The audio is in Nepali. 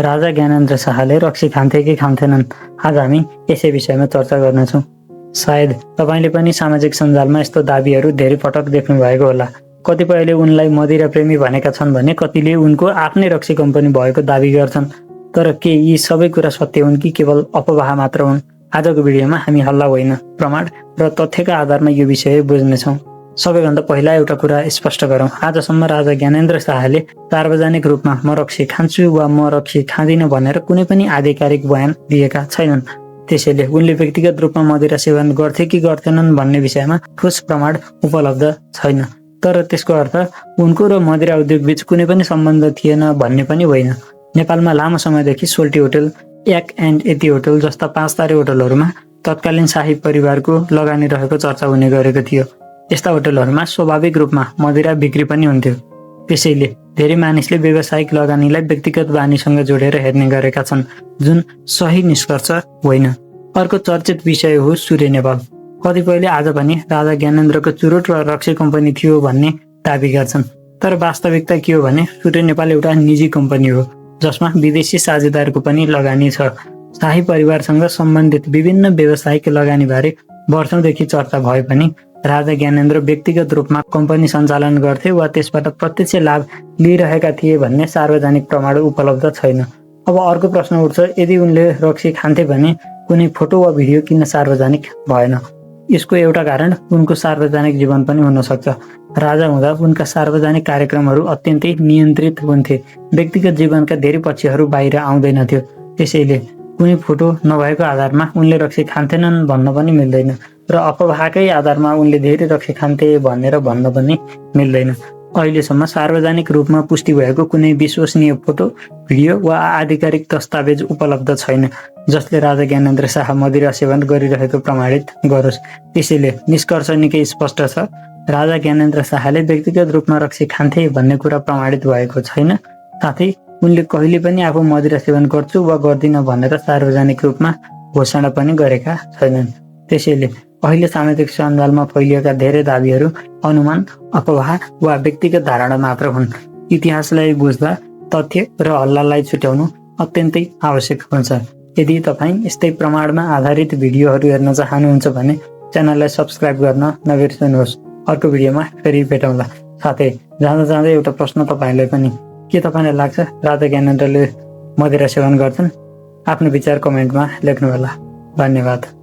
राजा ज्ञानेन्द्र शाहले रक्सी खान्थे कि खान्थेनन्? आज हामी यसै विषयमा चर्चा गर्नेछौँ। सायद तपाईँले पनि सामाजिक सञ्जालमा यस्तो दाबीहरू धेरै पटक देख्नु भएको होला। कतिपयले उनलाई मदिरा प्रेमी भनेका छन् भने कतिले उनको आफ्नै रक्सी कम्पनी भएको दाबी गर्छन्। तर के यी सबै कुरा सत्य हुन् कि केवल अफवाह मात्र हुन्? आजको भिडियोमा हामी हल्ला होइन, प्रमाण र तथ्यका आधारमा यो विषय बुझ्नेछौँ। सबैभन्दा पहिला एउटा कुरा स्पष्ट गरौँ। आजसम्म राजा ज्ञानेन्द्र शाहले सार्वजनिक रूपमा म रक्सी खान्छु वा म रक्सी खाँदिन भनेर कुनै पनि आधिकारिक बयान दिएका छैनन्। त्यसैले उनले व्यक्तिगत रूपमा मदिरा सेवन गर्थे कि गर्दैनन् भन्ने विषयमा ठोस प्रमाण उपलब्ध छैन। तर त्यसको अर्थ उनको र मदिरा उद्योग बीच कुनै पनि सम्बन्ध थिएन भन्ने पनि होइन। नेपालमा लामो समयदेखि सोल्टी होटल, एक एन्ड यति होटल जस्ता 5 तारे होटलहरूमा तत्कालीन शाही परिवारको लगानी रहेको चर्चा हुने गरेको थियो। यस्ता होटलहरूमा स्वाभाविक रूपमा मदिरा बिक्री पनि हुन्थ्यो। त्यसैले धेरै मानिसले व्यावसायिक लगानीलाई व्यक्तिगत बानीसँग जोडेर हेर्ने गरेका छन्, जुन सही निष्कर्ष होइन। अर्को चर्चित विषय हो सूर्य नेपाल। कतिपयले आज पनि राजा ज्ञानेन्द्रको चुरोट र रक्सी कम्पनी थियो भन्ने दाबी गर्छन्। तर वास्तविकता के हो भने सूर्य नेपाल एउटा निजी कम्पनी हो जसमा विदेशी साझेदारको पनि लगानी छ। शाही परिवारसँग सम्बन्धित विभिन्न व्यावसायिक लगानीबारे वर्षौंदेखि चर्चा भए पनि राजा ज्ञानेन्द्र व्यक्तिगत रूपमा कम्पनी सञ्चालन गर्थे वा त्यसबाट प्रत्यक्ष लाभ लिइरहेका थिए भन्ने सार्वजनिक प्रमाण उपलब्ध छैन। अब अर्को प्रश्न उठ्छ, यदि उनले रक्सी खान्थे भने कुनै फोटो वा भिडियो किन सार्वजनिक भएन? यसको एउटा कारण उनको सार्वजनिक जीवन पनि हुन सक्छ। राजा हुँदा उनका सार्वजनिक कार्यक्रमहरू अत्यन्तै नियन्त्रित हुन्थे। व्यक्तिगत जीवनका धेरै पक्षहरू बाहिर आउँदैनथ्यो। त्यसैले कुनै फोटो नभएको आधारमा उनले रक्सी खान्थेनन् भन्न पनि मिल्दैन र अफवाहकै आधारमा उनले धेरै रक्सी खान्थे भनेर भन्न पनि मिल्दैन। अहिलेसम्म सार्वजनिक रूपमा पुष्टि भएको कुनै विश्वसनीय फोटो, भिडियो वा आधिकारिक दस्तावेज उपलब्ध छैन जसले राजा ज्ञानेन्द्र शाह मदिरा सेवन गरिरहेको प्रमाणित गरोस्। त्यसैले निष्कर्ष निकै स्पष्ट छ, राजा ज्ञानेन्द्र शाहले व्यक्तिगत रूपमा रक्सी खान्थे भन्ने कुरा प्रमाणित भएको छैन। साथै उनले कहिले पनि आफू मदिरा सेवन गर्छु वा गर्दिन भनेर सार्वजनिक रूपमा घोषणा पनि गरेका छैनन्। त्यसैले अहिले सामाजिक सञ्जालमा फैलिएका धेरै दाबीहरू अनुमान, अफवाह वा व्यक्तिगत धारणा मात्र हुन्। इतिहासलाई बुझ्दा तथ्य र हल्लालाई छुट्याउनु अत्यन्तै आवश्यक हुन्छ। यदि तपाईँ यस्तै प्रमाणमा आधारित भिडियोहरू हेर्न चाहनुहुन्छ भने च्यानललाई सब्स्क्राइब गर्न नबिर्सनुहोस्। अर्को भिडियोमा फेरि भेटौँला। साथै जाँदा जाँदै एउटा प्रश्न तपाईँलाई पनि, के तपाईँलाई लाग्छ राजा ज्ञानेन्द्रले मदिरा सेवन गर्छन्? आफ्नो विचार कमेन्टमा लेख्नुहोला। धन्यवाद।